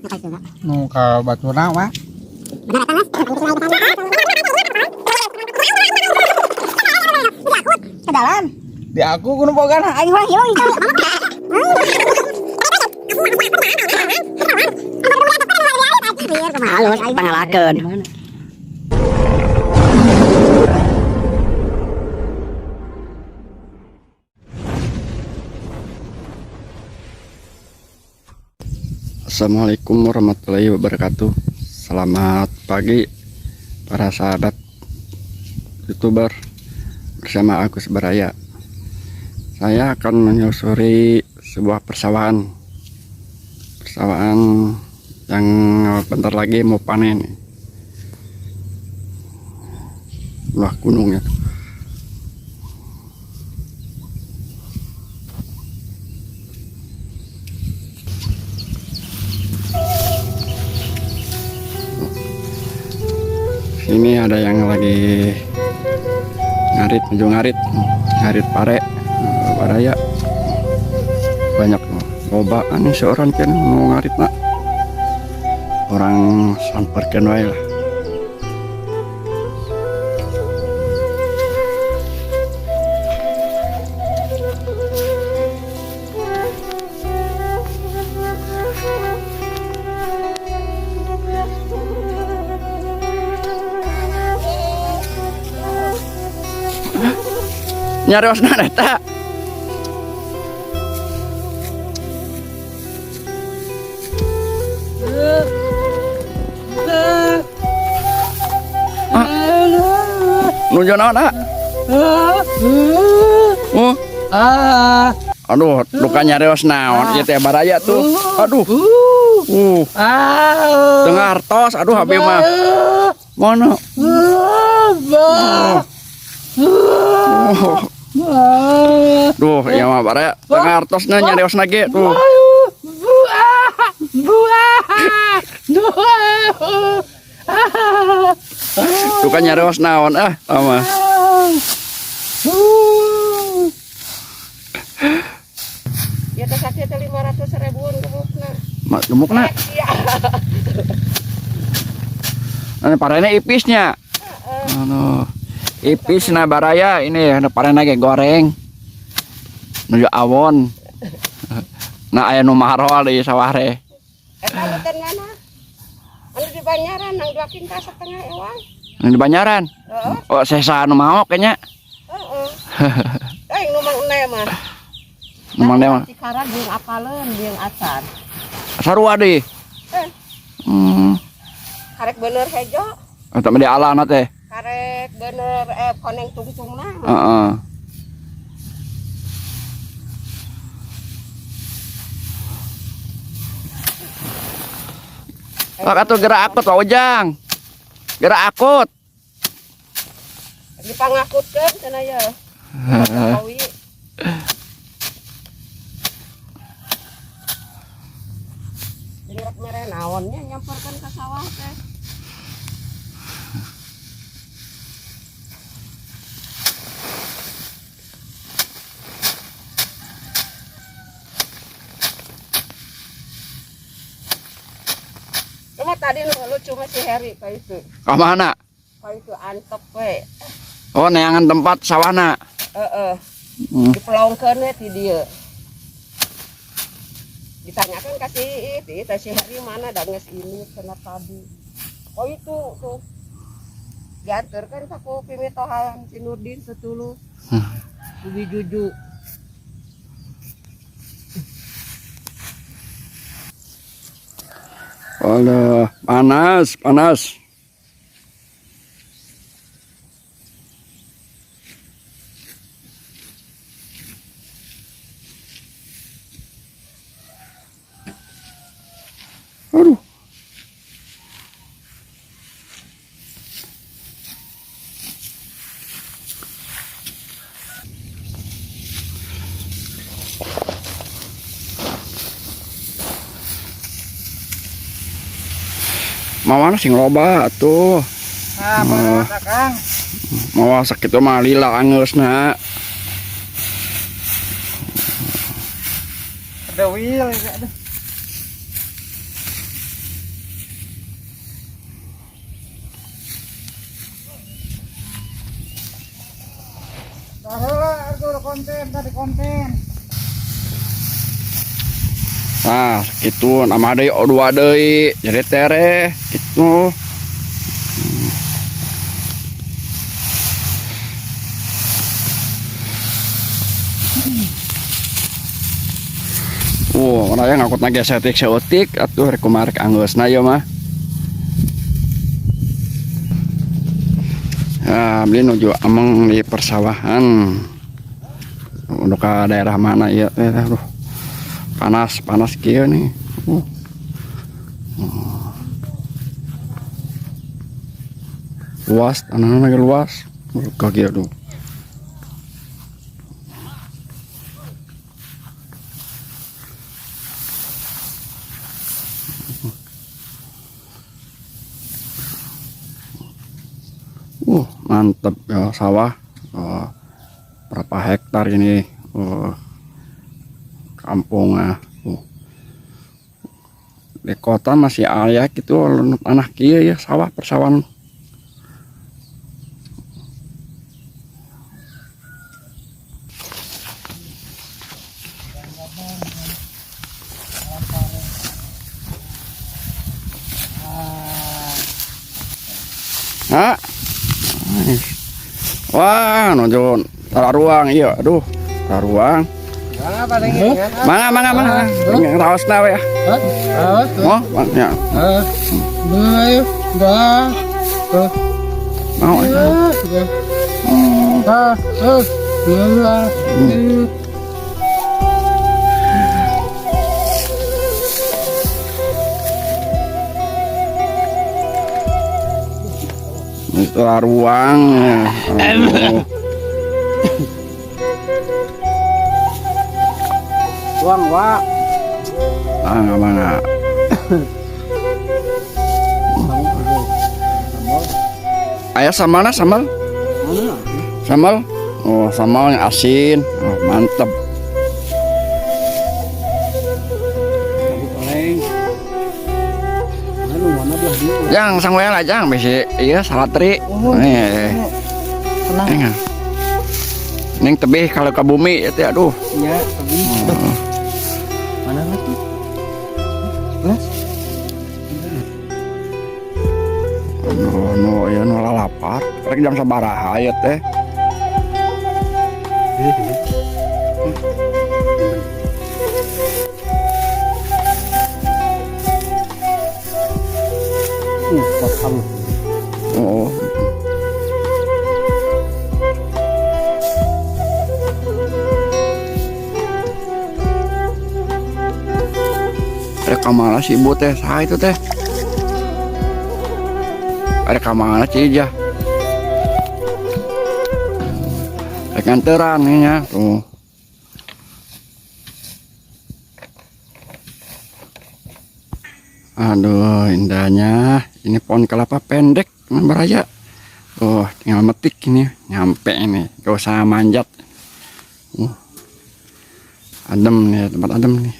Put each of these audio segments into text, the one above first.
Nu ka baturna mah. Ke dalam. Di aku kudu bogana. Aing urang hilang. Halus pangalakeun. Assalamualaikum warahmatullahi wabarakatuh. Selamat pagi para sahabat YouTuber, bersama Agus Baraya. Saya akan menyusuri sebuah persawahan. Persawahan yang bentar lagi mau panen. Wah, gunungnya. Sini ada yang lagi ngarit, maju ngarit, ngarit pare, baraya. Banyak loba nih seorang kan mau ngarit nak. Orang samperkeun wae lah. Nyariosna eta. Nuju naon, ah? Oh. Aduh, luka nyarios naon ieu teh baraya tuh. Aduh. Tengah artos, aduh abi mah. Mana? Oh. Duh, ieu mah baraya tengah artosna nyariosna ge tuh. Duka nyarios naon ah, mah. Ya teh sakit teh 500 ribuan gemukna. Mak gemukna? Iya. Anu parena ipisnya. Aduh. Ipis na baraya ini anu parena ge goreng. Nuju awon. Nah aya nu marol di sawah teh. Eta leuteun mana? Anu di Banyaran nang 2 kintal setengah ewang. Anu di Banyaran? Heeh. Oh, sesa anu maok kayaknya. Heeh. Eh, nu mang ene mah. Nu mang mah. Cikarang jeung apaleun jeung acan. Sarua deui. Karek bener hejo. Eta mah di alana teh. Karek bener koneng tungtungna. Heeh. Pak atuh gerak akut Pak Ujang. Gerak akut. Dipangakutkeun cenah ye. Jokowi. Jeung rek mere naonnya nyamperkeun ka sawah teh. Cuma tadi nu lucu mah si Heri ka itu. Ka mana? Ka itu antep we. Oh, neangan tempat sawahna. Heeh. Dipelongkeun we ti dieu. Ditanyakan ka si Iit, Iit si Heri mana da geus ini cenah tadi. Oh itu tuh. Dianterkeun ka ku pimitohan si Nurdin setulu. Ubi Juju. Aduh, panas, panas. Aduh. Mawana sing loba atuh. Ah, berat, Kang. Mawa sakitu mah lila angeusna. Ada wil, ya, aduh. Konten tadi konten. Nah, gitu nama deui O2 deui, jadi tereh gitu. Wah, mana yang ngangkut nage setik seotik atuh rek kumaha rek anggeusna ieu mah. Nah, abdi nuju ameng di persawahan. Untuk ke daerah mana ieu teh, aduh. Panas, panas kieu nih. Luas, tanahnya lagi luas. Ke kieu tuh. Mantep ya sawah. Oh, berapa hektar ini? Oh, kampung ah. Di kota masih aya gitu tanah kieu ya sawah persawahan. Hah? Wah, nuju ruang iya, aduh, ruang. Mana mana mana? Yang raosna we ya. Oh, ya. Mau. Ruang. Aduh. Ruang, Wak. Ah, nggak mana. Ayah sambalnya sambal? Sambal? Oh, sambal yang asin. Oh, mantep. Goreng. Anu mana belah dieu? Jang, sang lah jang, bisi iya salatri. Nih. Tenang. Enggak. Neng tebih kalau ke bumi itu aduh. Ya, tebih. Mana lagi? Las. Aduh, nu ieu nu lalapar. Rek jam sabaraha ieu teh? Potong. Oh. Ada kamana si ibu teh? Saha itu teh? Ada kamana si Ijah? Rek nganteran nya tuh. Aduh, indahnya. Ini pohon kelapa pendek, baraya. Oh, tinggal metik ini, nyampe ini. Gak usah manjat. Adem nih, tempat adem nih.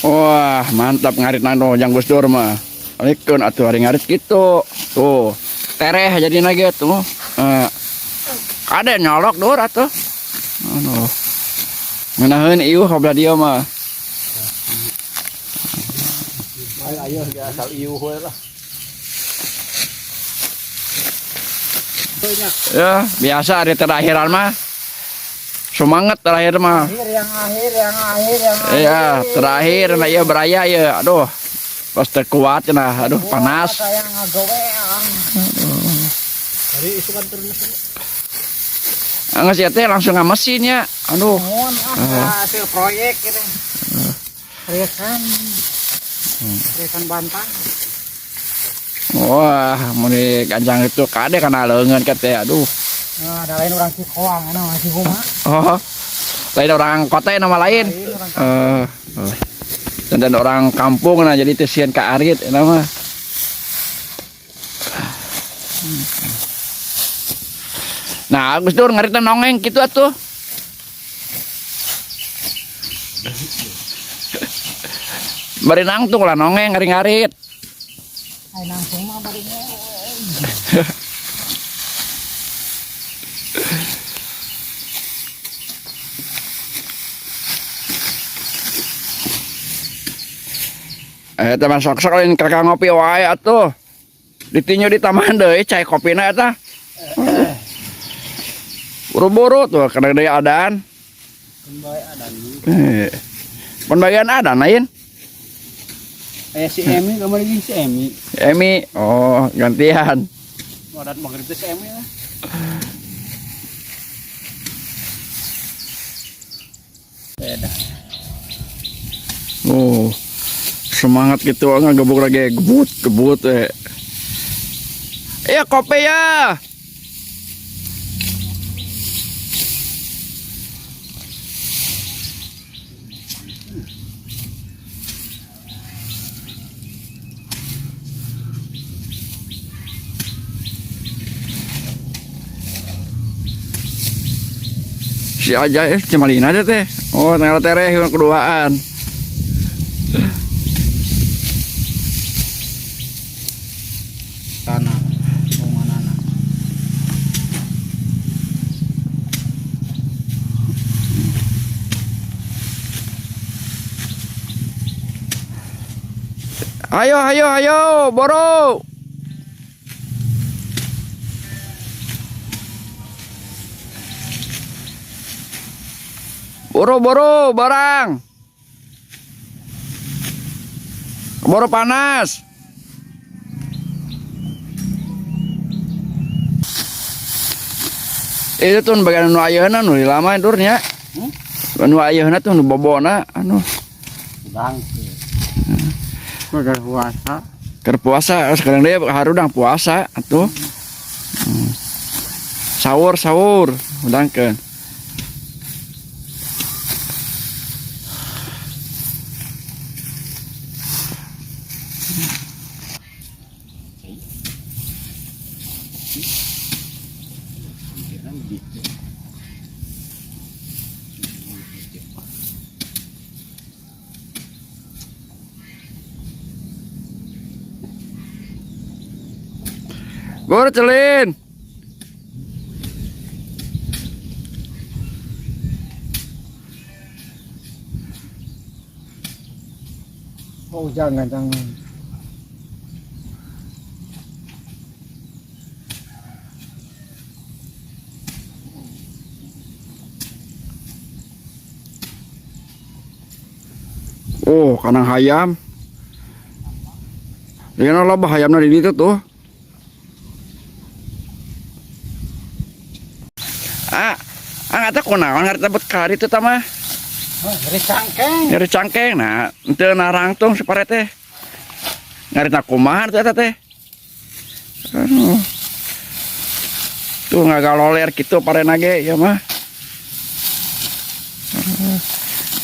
Wah, mantap ngarit nano jang Gus Dur mah. Alikeun atuh hari ngarit gitu. Tuh, tereh jadi lagi tuh. Kade nyolok dur atuh. Aduh. Ngeunaheun iuh ka dieu mah. Ayo ayo asal iuh we lah. Ya, biasa hari terakhiran mah. Semangat terakhir mah. Akhir yang akhir yang akhir yang akhir. Iya, terakhir nah iya beraya ya. Aduh. Pas terkuat nah, aduh panas. Saya ngagoweang. Dari isukan terus. Geus ieu teh langsung ngamesin ya. Aduh. Mohon ah hasil proyek ini. Proyekan. Proyekan Bantang. Wah, mun diganjang itu kade kana leungeun teh aduh. Nah, ada lain orang Cikoang, anu masih kumaha. Oh. Lain orang kota nama lain. Dan orang kampung nah jadi teu sieun ka arit eta mah. Nah, Gus Dur ngaritna nongeng kitu atuh. Bari nangtung lah nongeng ngari-ngarit. Ai nangtung mah bari Eta mah sok-sok lain kakak ngopi wae atuh. Ditinju di taman deui cai kopina eta. Buru-buru tuh kena deui adan. Pembagian adan lain. Si Emi kamari jeung si Emi. Emi, oh gantian. Adat maghrib teh si Emi lah. Beda. Oh, semangat gitu ngegebuk lagi gebut gebut eh. Iya kopi ya. Si aja cuma lina aja teh. Oh, tanggal tereh yang keduaan. Tanah. Manana. Ayo, ayo, ayo, boro. Boro, boro, barang. Boro panas. Itu tuh bagian nu ayeuna nu lama durnya. Nu ayeuna tuh nu bobona anu Bangke. Keur puasa. Keur puasa sekarang dia harudang puasa atuh. Sahur sahur udangkeun. Bor celin. Oh, jangan jangan. Oh, kanang hayam. Ini loba hayamna di ditu tuh. Ah, ah eta kunaon ngarita bet kari teh mah. Nyeri cangkeng. Nyeri cangkeng. Nah, henteu narangtung si pare teh. Ngarita kumaha teh eta teh. Aduh. Tuh ngagaloler kitu parena ge ieu mah.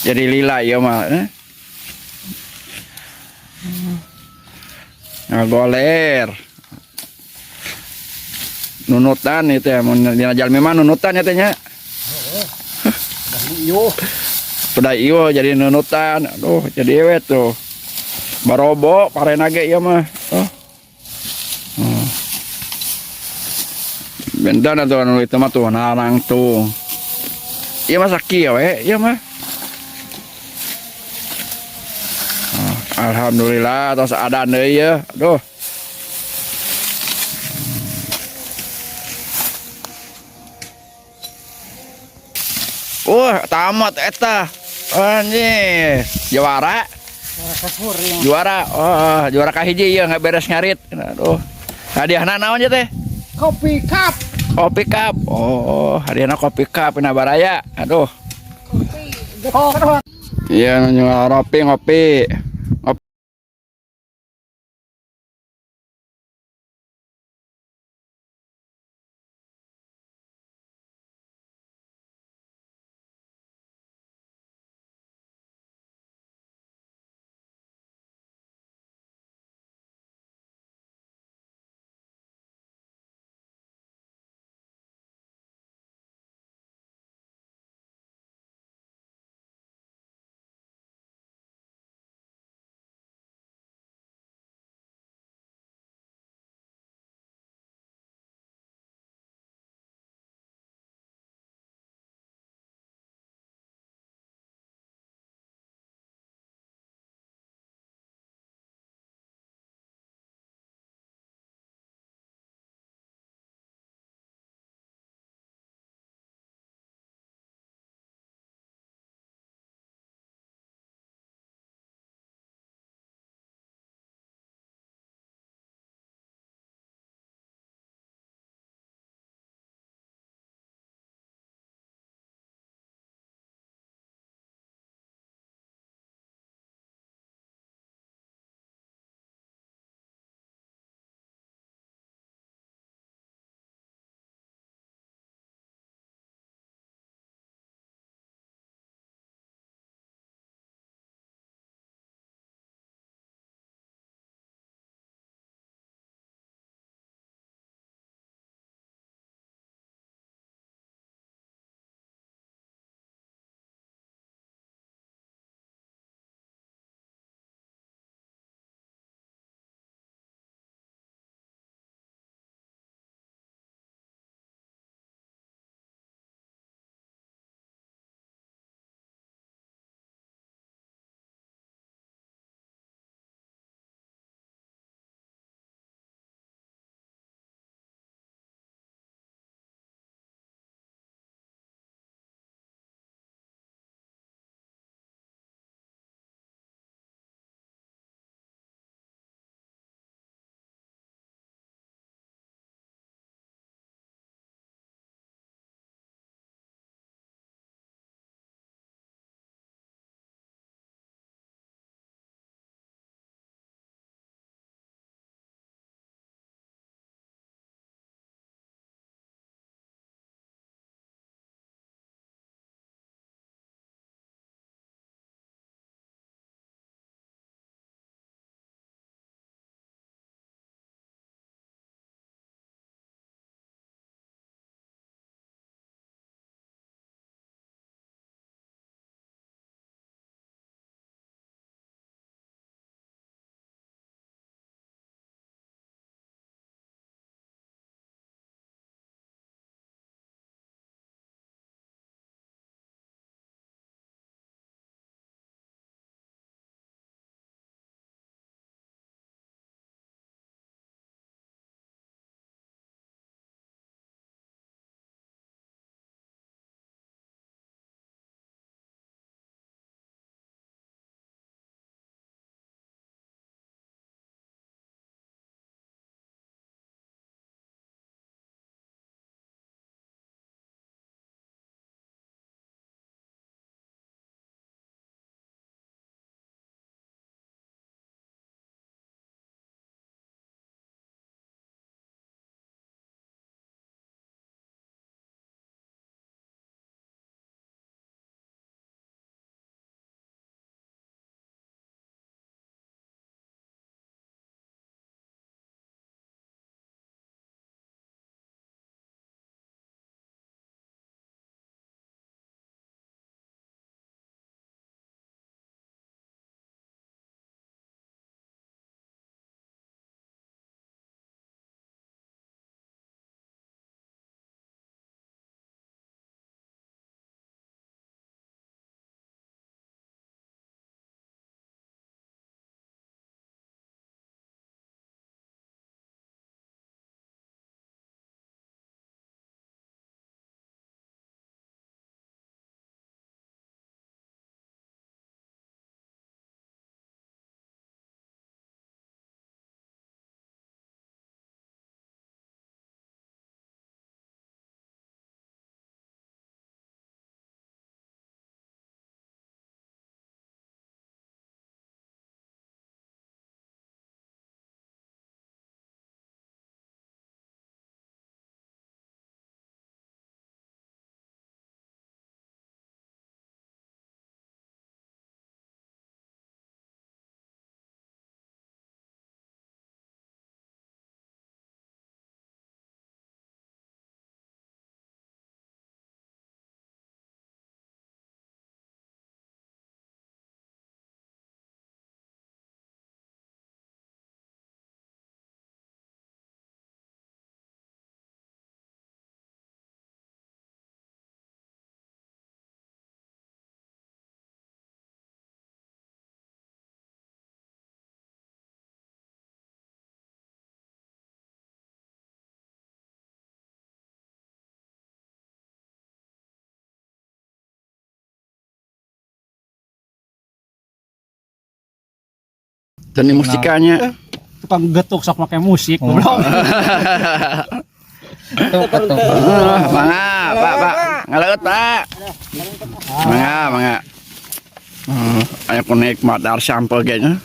Jadi lila ieu mah. Ngagoler. Nunutan itu ya, mun dina jalmi mah nunutan ya teh nya. Iyo. Udah iyo jadi nunutan. Aduh, jadi we tuh. Barobo parena ge ieu mah. Oh. Benten atuh anu itu mah tuh narangtung. Ieu mah sakieu we, ieu mah. Oh, alhamdulillah tos adan deui ye. Aduh. Wah, tamat eta. Anjir, juara. Juara. Oh, juara kahiji ieu nggak beres ngarit. Aduh. Hadiahna naon ye teh? Kopi cup. Kopi cup. Oh, hadiahna kopi cup na baraya. Aduh. Kopi. Oh. Iya, ngopi ngopi. Seni musikanya. Tukang getuk sok make musik goblok. Tuh ketuk. Ah, mangga, Pak, Pak. Ngaleut, Pak. Mangga, mangga. Aya ku nikmat dar sampeu ge nya.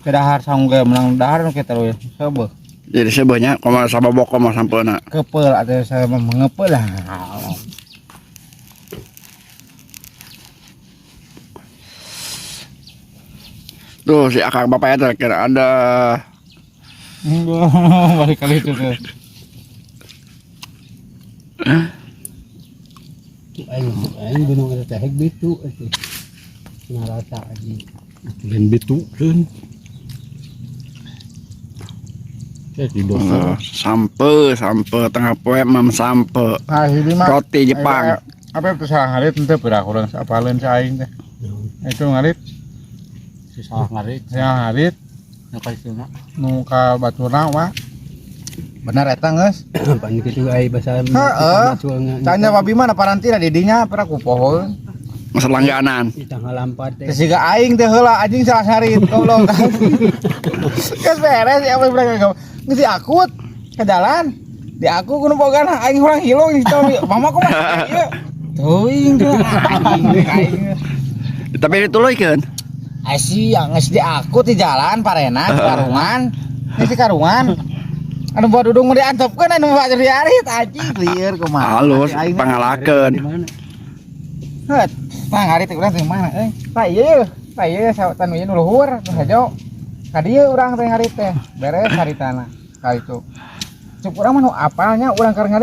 Ke dahar saung ge menang dahar nu kita ya. Seubeuh. Jadi seubeuhnya kumaha sababok kumaha sampeuna. Kepel atau saya mah mengepel lah. Tuh si akang bapak eta kira ada. Balik kali itu tuh. Aing aing gunung eta teh bitu euy. Ngarasa anjing. Lain bitu keun. Jadi Oh, sampe, sampe tengah poe mam sampe. Nah, ini mah Roti Jepang. Apa itu salah ngarit ente pira kurang apaleun si aing teh. Itu ngarit, Si salah ngarit. salah ngarit Nu ka ditu na. nu ka baturna wah. Bener eta geus. Pan kitu ai basa Heeh. Tanya Pak Bima na parantina di dinya pira ku poho. Masa langganan. Di tanggal 4 teh. Terus siga aing teh heula anjing salah ngarit goblok. Geus beres ya apa mereka geus diakut ke jalan. Di aku kudu boga aing urang hilung di mama kumaha ieu. Teuing tuh anjing aing. Tapi dituluykeun. Asi yang geus diakut di jalan parena di karungan. Ini si karungan. Anu buat dudung mau diantepkeun anu buat diarit anjing lieur kumaha. Halus Aing pangalakeun. Di mana? Heut. Nah, ngarit teh urang teh mana euy? Tah ieu, tah ieu sawatan ieu nu luhur, nu hejo. Ka dieu urang teh ngarit teh. Beres haritana. Ka itu. Cuk urang mah nu apalnya urang keur ngarit.